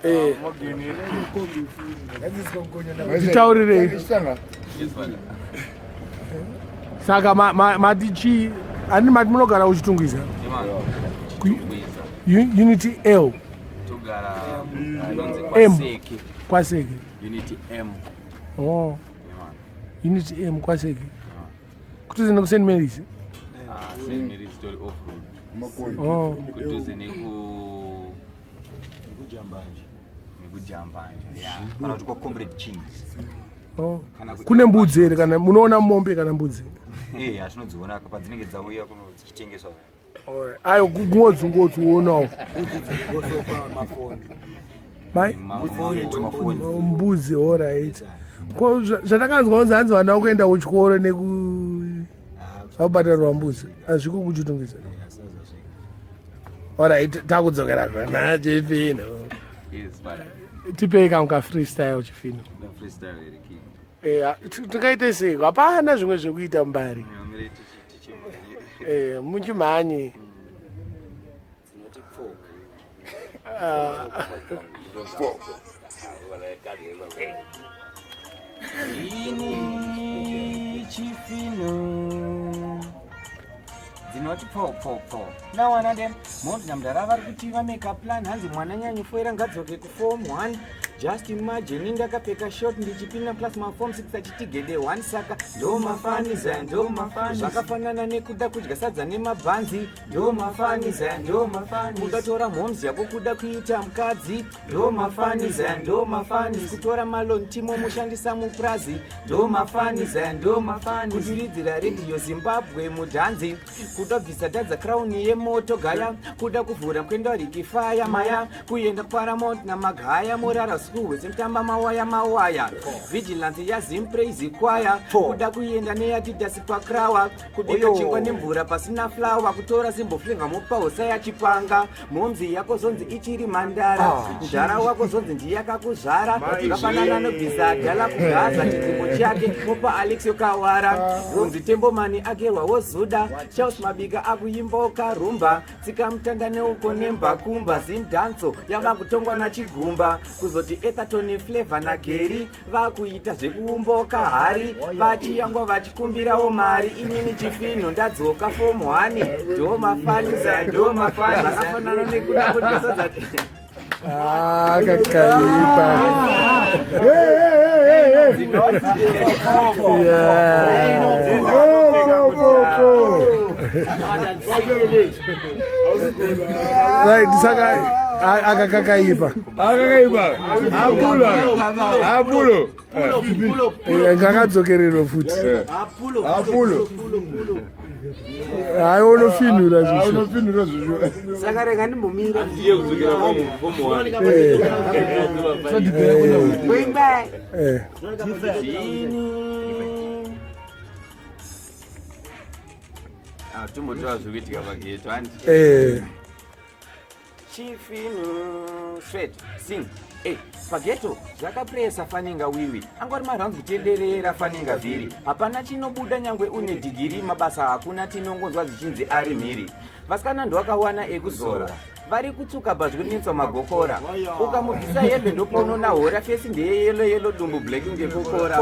Eh. Titaurirei. Saka mati chii? Ani mati munogara kuChitungwiza? Unity L. M. Kwaseke. Unity M. Oh. Unity M Kwaseke. Kutuze neku St Mary's. Ah, St Mary's tori off road. Oh. Kutuze neku nekujambanje. Nekujambanje. Yeah. Kana kuti kwa Comrade Chings. Oh. Kune mbudzi here kana munoona mombe kana mbudzi? Eh, atinodziona padzinenge dzauya kuno dzichitengeswa. Ayo ngodzi ngodzionawo. Mai mbudzi alright. Ko zvatakanzwa kunzi hanzi vana vakuenda kuchikoro neku vakubhadharirwa mbudzi hazviko kuchitungisa. Alright takudzokera zvana chifino. Tipei kamwe ka freestyle chifino. Eh, tingaite sei? Hapana zvimwe zvekuita mbari. Eh, muchimhanyi. Ah. Ini chifino dzinoti pfo pfo pfo nawana dem mhondi namudhara vari kuti vameka plan hanzi mwana nyanyofoira ngadzoke kuform 1 Just imagine ndakapfeka short ndichipinda class maform 6 achiti gede 1 saka ndo mafaniza ndo mafaniza zvakafanana nekuda kudya sadza nemabhanzi ndo mafaniza ndo mafaniza kudatora mhoms yako kuda kuita mukadzi ndo mafaniza ndo mafaniza kutora malon timo mushandisa mupurazi ndo mafaniza ndo mafaniza kudiridzira radio Zimbabwe mudhanzi kuda bvisa dadza crown yemoto gaya kuda kuvhura kwenda rikifaya maya kuenda kuparamount namagaya morara usiku hwese mutamba mawaya mawaya vigilance yazimpraise kwaya kuda kuenda neyadidasi pakrawa kubika chingwa nemvura pasina flawa kutora simboflenga mopa hosa yachipanga momzi yako zonzi ichiri mhandara ah. mdhara wako zonzi ndiye akakuzvara zvakafanana nobvisa dhala kugaza chidzimbo chake mopa alex yokawara ah. zonzi tembomani agerwa wozuda charles mabika akuimboka rumba Tsika mutanda neuko nembakumba zimdanso yava kutongwa nachigumba kuzoti ethatoni flavor nageri vakuita zvekuumboka hari vachiyangwa vachikumbirawo mari inini chifino ndadzoka fomu 1 ndo mafanisa ndo mafanisa akafanana nekuda kudya Ah, kakaipa. Right, saka aka kakaipa. Akakaipa. Apulo. Apulo. Ngakadzokererwa futi. Apulo. Hayi unofinhura zvisho. Unofinhura zvisho. Saka rega ndimbomira. Ndiye kudzokera form 1. Going back. Eh. Ah, tumbotora zviri kuitika pageto hanti. Eh. Chifinu shred sing Hey, eh, pageto zvakapresa faninga wiwi angori marounds kutenderera faninga vhiri hapana chinobuda nyangwe une dhigiri mabasa hakuna tinongonzwa zvichinzi ari mhiri vasikana ndowakawana ekuzora vari kutsuka bhazvi kunetswa magokora ukamubvisa hembe ndopaunona hora fesi ndeyeyelo yelo dumbu black ngekokora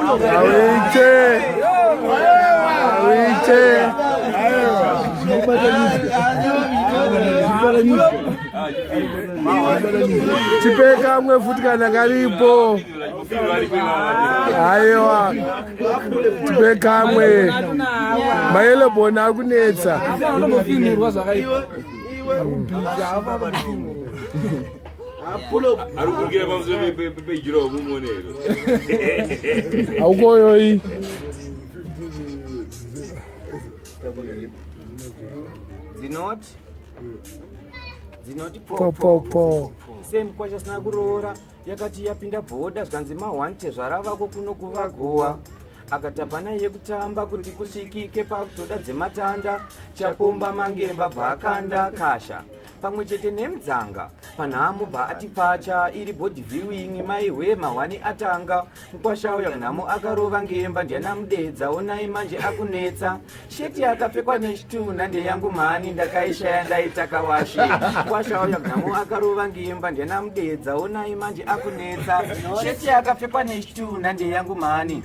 Awite. Awite. Tipe kamwe futi kana karipo. Aiwa. Tipe kamwe. Mayelobona akunetsa. Ari kugira pamusoro pejira wamumonero. Haukoyoi. Dzinoti dzinoti po po po same kwasha sina kuroora yakati yapinda bhoda zvikanzi mahwante zvaravako kuno kuvagowa akati hapana yekutamba kuti kusvikike pakutoda dzematanda chapomba mangemba bvaakanda kasha. Pamwe chete nemudzanga panhamo bva atipfacha iri body viewing maihwe mahwani atanga. Mukwasha uya nhamo akarova ngemba ndiana mudedza onai manje akunetsa. Sheti yakapfekwa nechitunha ndeyangu mhani ndakaishaya ndaita kawashi. Mukwasha uya nhamo akarova ngemba ndiana mudedza onai manje akunetsa. Sheti yakapfekwa nechitunha ndeyangu mhani.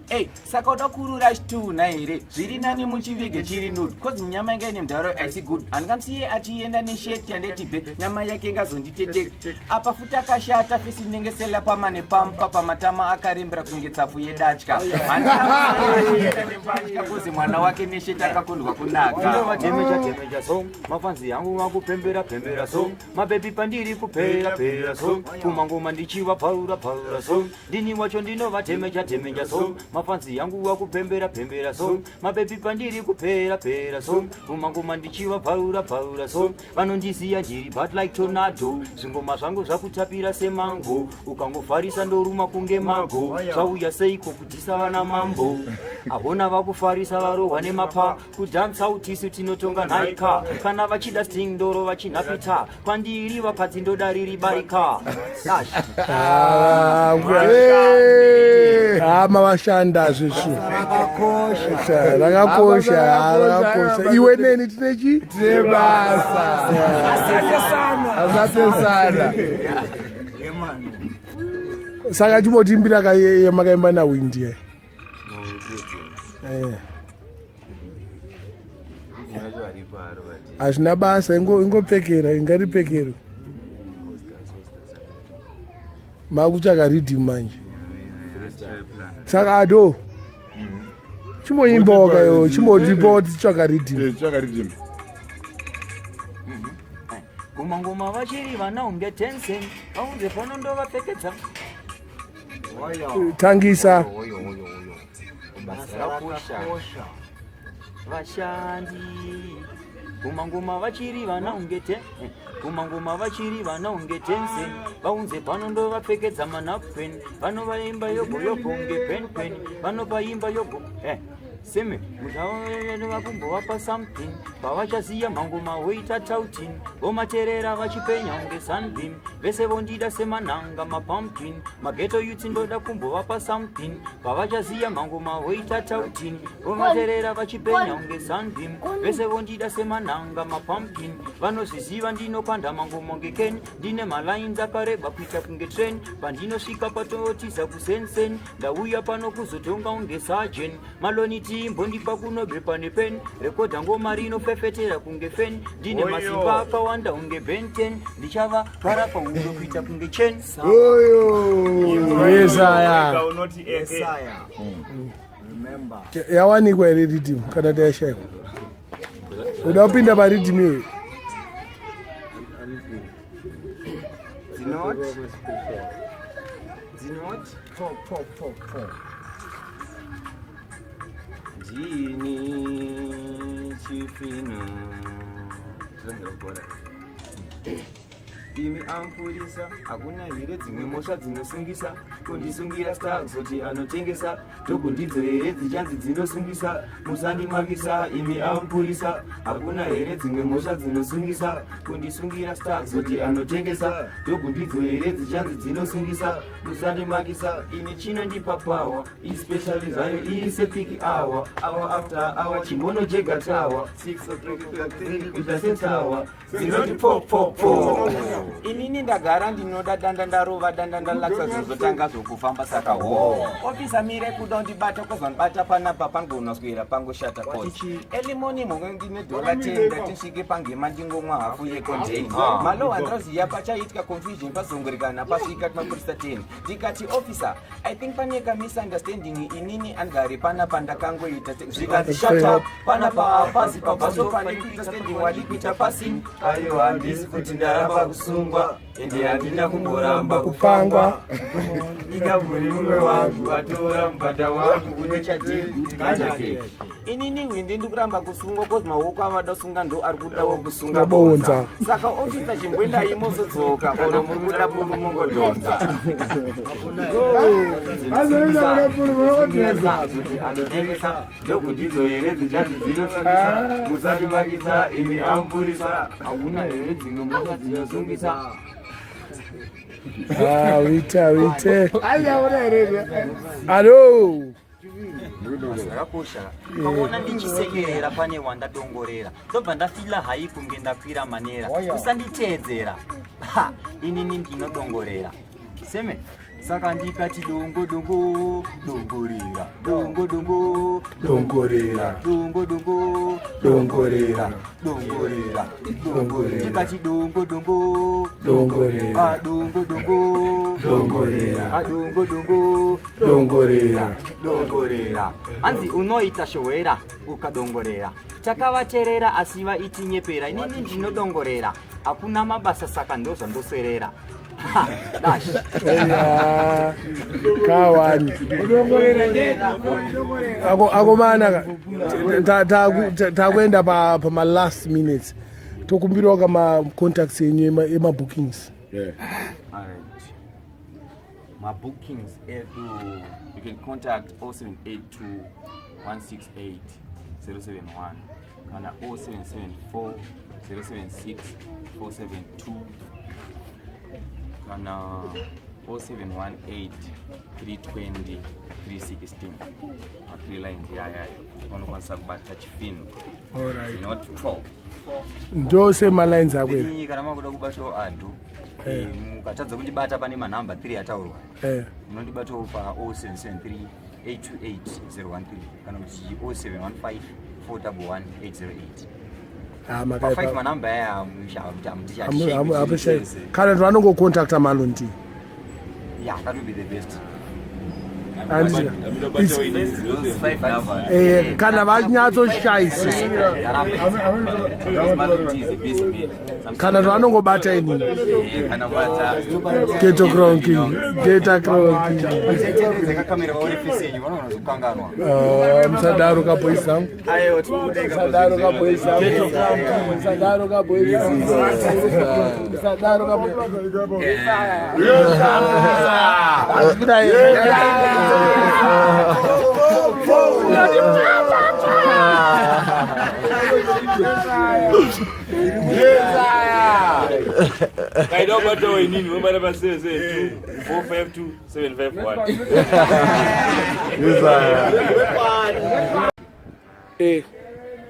Hey, saka uda kurura chitunha here? Zviri nani muchivige chiri nude cause nyama inga ine mudharo aisi good. Handingamusiye achienda nesheti yandetibve nyama yake ingazonditeteka. Apa futi akashata fesi inenge sela pamane pampa pamatama akarembera kunge tsapfu yedatya. Handingamusiye nembatya cause mwana wake nesheti akakundwa kunaka. Temecha temecha so mafanzi yangu vakupembera pembera so mabebi pandiri kupera pera so kumangoma ndichiva bvarura bvarura so ndini wacho ndinova temecha temecha so mafanzi yangu vakupembera pembera so mabebi pandiri kupera pera so kumangoma ndichiva bvarura bvarura so vanondisiya ndiri but like tornado zvingoma zvangu zvakutapira semango ukangofarisa ndoruma kunge mago zvauya seiko kudhisa vana mambo ahona vakufarisa varohwa nemapa kudhansa utisu tinotonga nhaika kana vachida sting ndoro vachinhapita kwandiri vakadzi ndoda riri barika Dash. Hama vashanda zvishu rakakosha rakakosha iwe neni tine chi Tine basa. Asante sana. Saka chimbotimbira yamakaimba nawindi ye. Hazvina basa, ingopfekera ingaripfekero. Makutsvaka riddim manje. Saka ado chimboimbawo kayo, chimbotipawo titsvaka riddim. Tsvaka riddim. Kumangoma vachiri vana unge tensen vaunze pano ndovapfekedza. Tangisa. Basa rakosha vashandi kumangoma vachiri vana unge ten kumangoma vachiri vana unge tensen vaunze pano ndovapfekedza manapken vanovaimba yogo yogo unge pen pen vanovaimba yogo seme vakumbovapa something pavachaziya mangoma voita touting vomaterera vachipenya unge sunbeam vese vondida semananga mapumpkin mageto youths ndoda kumbovapa something pavachaziya mangoma voita touting vomaterera vachipenya unge sunbeam vese vondida semananga mapumpkin vanozviziva ndinokanda mangoma unge ken ndine malines akareba kuita kunge train pandinosvika patotiza kusensen ndauya pano kuzotonga unge sergeant maloni timbondipa kunobepa nepen rekodha ngoma rinofefetera kunge fen ndine masimba akawanda unge benten ndichava para pauro kuita kunge chen. Oyo. Yesaya. Unoti eke. Remember. Yawanikwa here riddim kana tayashaiwa? Uda kupinda pariddim iyoyo? Dzinoti dzinoti Po, po, po, po. Ndini chifino. Imi amupurisa, hakuna here dzimwe mhosva dzinosungisa? Kundisungira star kuzoti anotengesa tokundidzo here dzichanzi dzinosungisa? Musandimakisa imi amupurisa, hakuna here dzimwe mhosva dzinosungisa? Kundisungira star kuzoti anotengesa tokundidzo here dzichanzi dzinosungisa? Musandimakisa ini chinondipa power especially zvayo iri sepeak hour, hour after hour chimono jega tawa 6 o'clock kuita setawa dzinoti po po po. Inini ndagara ndinoda danda ndarova danda ndalaksa zvozotanga zvokufamba saka ho ofisa mire kuda undibata kwazvanibata panapa pangonoswera pangoshata kosi early morning mhonge ndine dhola 10 ndatisvike pangema ndingomwa hafu yecontain malo handiroziya pachaitika confusion pazongorikana pasvika mapurisa 10 ndikati officer, I think pane ka misunderstanding, inini angari panapa ndakangoita zvikanzi shut up, panapa hapazi papaso pane kuita standing wadi kuita passing. Aiwa, handisi kuti ndaramba kusungwa. Ende handina kumboramba kupangwa. Ikaburi mumwe wangu atora mubhadha wangu unechati. Inini hwindi ndikuramba kusungwa kozi maoko avada kusunga ndo ari kudawo kusunga bonza. Saka ofisa chimboenda imozodzoka oro muri kuda puru mongodhonza. Anotengesa ndokudidzo here dzichanzi dzinosungisa musativakisa imi amupurisa Hauna here dzimwe mhosva dzinosungisa? Ah, uite uite. Alo. Zvakakosha ukaona ndichisekerera pane wandadongorera, ndobva ndafila hai kunge ndakwira manera. Usanditeedzera. Ha, inini ndinodongorera seme. Saka ndikati dongo dongo dongorera, dongo dongo dongorera, dongo dongo dongorera, dongorera, dongorera, ndikati dongo dongo dongorera, ah, dongo dongo dongorera, ah, dongo dongo dongorera, dongorera. Hanzi unoita shohwera ukadongorera. Takavaterera asi vaitinyepera. Inini ndinodongorera, hakuna mabasa, saka ndozvandoswerera. Ha, dash. Eya, kawani akomana ka, takuenda pama last minutes. Tokumbirawo kama contacts enyu emabookings. Alright. Mabookings edu, you can contact 0782 168 071 kana 0774 076 472 kana 0718 320 316. Mathree lines yayayo unokwanisa kubata Chifino. Alright. Not 12. Ndo semalines ako ere? Ini kana makuda kubatawo antu, mukatadza kundibata pane manhamba 3 ataurwa, munondibatawo pa 0773 828 013 kana kuti 0715 411 808. Ah, Pa5 makaipa. manhamba aya. Appreciate. Kana kuti vanongocontacta Malonti. Yeah, that will be the best. Handiti? Those five numbers. Kana vanyatsoshayisa. Malonti is a busy man. Kana kuti vanongobata inini. Kana bata. Ghetto Crown King, Ghetto Crown King. Dzekakamera vaone face yenyu, vanogona kuzokanganwa. Ah, musadaro kaboys zangu, musadaro kaboys zangu, musadaro kaboys zangu, musadaro kaboys. Kudai. Kaida ubatawo inini, wobata pa 772 452 751.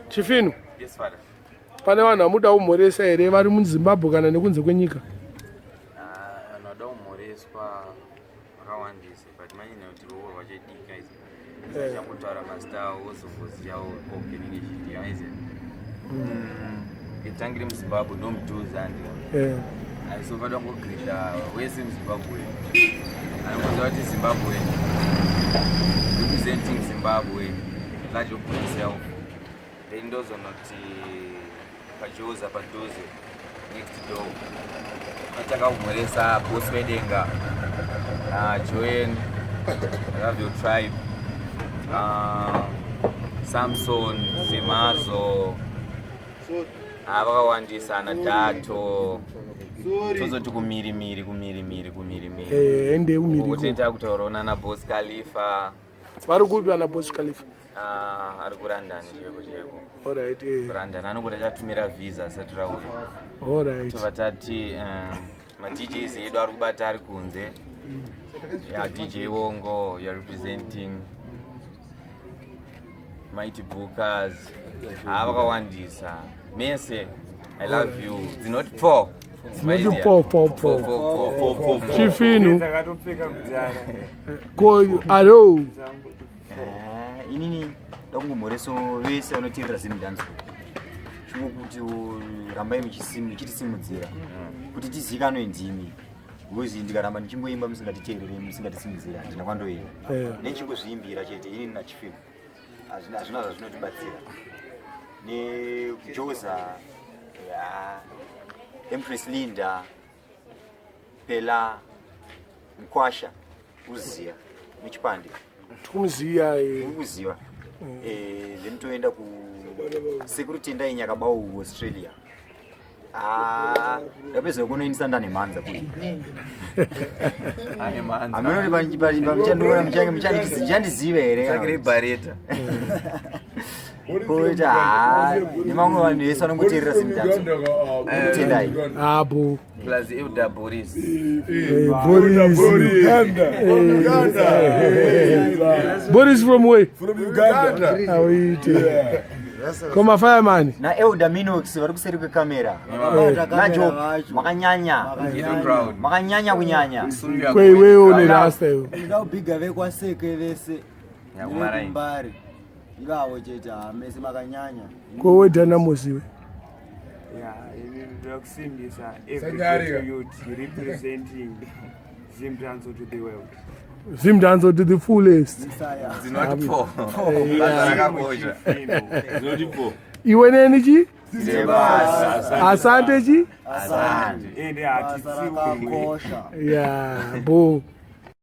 Chifino. Yes, father. Pane vanhu vamuda kumhoresa here vari muZimbabwe kana nekunze kwenyika? Ah, vanhu vada kumhoreswa vakawandisa, but manje nekuti ruoko rwachedika izi changotaura mazita avo wozongoziyawo kokenini chidiwa aizi itangire muZimbabwe ndomudhuze andi aisofada kungogrita wese muZimbabwe anongoziva kuti Zimbabwe, representing Zimbabwe, large of myself. Then ndozonoti paJoza padhuze, next door, ataka kumhoresa boss wedenga, Joan, love your tribe, Samson Zemazo. Vakawandisa ana Dato. Tozoti kumirimiri, kumirimiri, kumirimiri. Ende umiriko. Kutenda kutaurawo nana Boss Khalifa. Vari kupi ana Boss Khalifa? Ah, ari kuLondon cheko cheko. Alright. KuLondon anongoti achatumira visa asati rauya. Tobva tati maDJs edu ari kubata ari kunze ya DJ Wongo, you are representing Mighty Bookers. Ha, vakawandisa mese, I love you. Dzinoti four. Dzinoti four, four, four. Four, four, four. Chifinu ko alo. Inini ndakungomhoreso vese vanoteerera Zimdance, chingokuti rambai muchitisimudzira kuti tizikanwe ndimi, because ndikaramba ndichingoimba musingatiteerere, musingatisimudzira, handina kwandoenda. Nechingozviimbira chete inini naChifino, hazvina zvazvinotibatsira. NekuJoza ya Empress Linda. Pela Mkwasha uziya muchipande. Tikumuziya. Ukuziva. Then toenda ku Sekuru Tendai Nyakabau Australia. Ah, ndapedza kunoindisa ndane mhanza kuri. Ane mhanza. Hameno kuti pamuchandiona muchange muchandiziva here. Tsvakire bareta. Koita haa nemamwe vanhu vese vanongoteerera Zimdancehall. Tendai. Abo. Plus Elder Boris. Boris. Boris from where? From Uganda. Awite. Koma fireman. Na Elder Minox vari kuseri kwekamera. Najo makanyanya. Makanyanya kunyanya. Kweiwewe une rasta iwe. Ndinobhiga vekwaseke vese. Nekumbari. Ivavo chete mese makanyanya. Kowe Dynamos iwe. Yeah, ini ndoda kusimbisa every ghetto youth representing Zimdancehall to the world. Zimdancehall to the fullest. Dzinoti po. Basa rakakosha. Dzinoti po. Iwe neni chi? Sebasa. Asante chi? Asante. Ende hatitsiurwe. Yeah, bo.